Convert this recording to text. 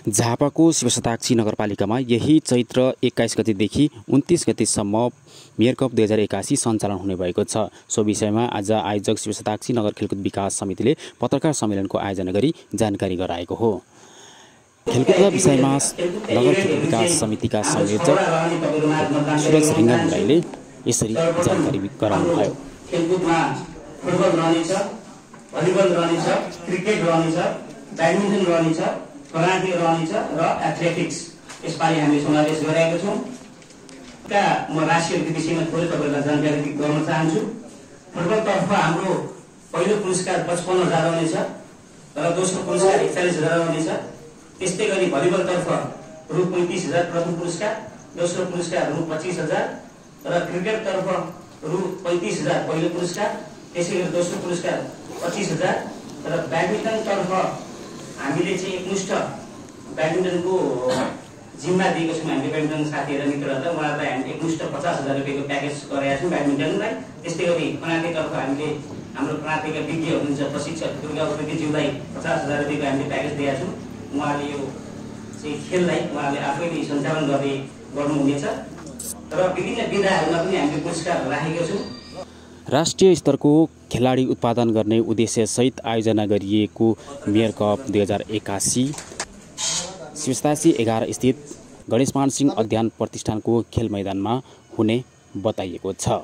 झापाको शिवशताक्षी नगरपालिकामा यही चैत्र 21 गतेदेखि 29 गतेसम्म मेयर कप 2081 सञ्चालन हुने भएको छ। सो विषयमा आज आयोजक शिवशताक्षी नगर खेलकुद विकास समितिले पत्रकार सम्मेलनको आयोजना गरी जानकारी गराएको हो। खेलकुदका विषयमा नगर खेलकुद विकास समितिका संयोजक सुरज रिङ्गामुराईले यसरी जानकारी गराउनुभयो। खेलकुदमा फुटबल रहनेछ, भलिबल रहनेछ, क्रिकेट रहनेछ, ब्याडमिन्टन रहनेछ, कराटे रहनेछ र एथलेटिक्स यसपालि हामीले समावेश गरेका छौँ। म राशिहरूको विषयमा थोरै तपाईँलाई जानकारी गर्न चाहन्छु। फुटबलतर्फ हाम्रो पहिलो पुरस्कार 55,000 रहनेछ र दोस्रो पुरस्कार 41,000 रहनेछ। त्यस्तै गरी भलिबलतर्फ रु 35,000 प्रथम पुरस्कार, दोस्रो पुरस्कार रु 25,000 र क्रिकेटतर्फ रु 35,000 पहिलो पुरस्कार, त्यसै गरी दोस्रो पुरस्कार 25,000 र ब्याडमिन्टनतर्फ हामीले चाहिँ एकमुष्ट ब्याडमिन्टनको जिम्मा दिएको छौँ। हामीले ब्याडमिन्टन साथीहरू मित्रहरूलाई उहाँहरूलाई हामीले एकमुष्ट 50,000 रुपियाँको प्याकेज गरेका छौँ ब्याडमिन्टनलाई। त्यस्तै गरी कराटेतर्फ हामीले हाम्रो कराटेका विज्ञ हुनुहुन्छ प्रशिक्षक दुर्गा उप्रेतीज्यूलाई 50,000 रुपियाँको हामीले प्याकेज दिएका छौँ। उहाँले यो चाहिँ खेललाई उहाँले आफैले सञ्चालन गर्नुहुनेछ र विभिन्न विधाहरूमा पनि हामीले पुरस्कार राखेका छौँ। राष्ट्रिय स्तरको खेलाडी उत्पादन गर्ने उद्देश्यसहित आयोजना गरिएको मेयर कप 2081 शिवशताक्षी 11 स्थित गणेशमान सिंह अध्ययन प्रतिष्ठानको खेल मैदानमा हुने बताइएको छ।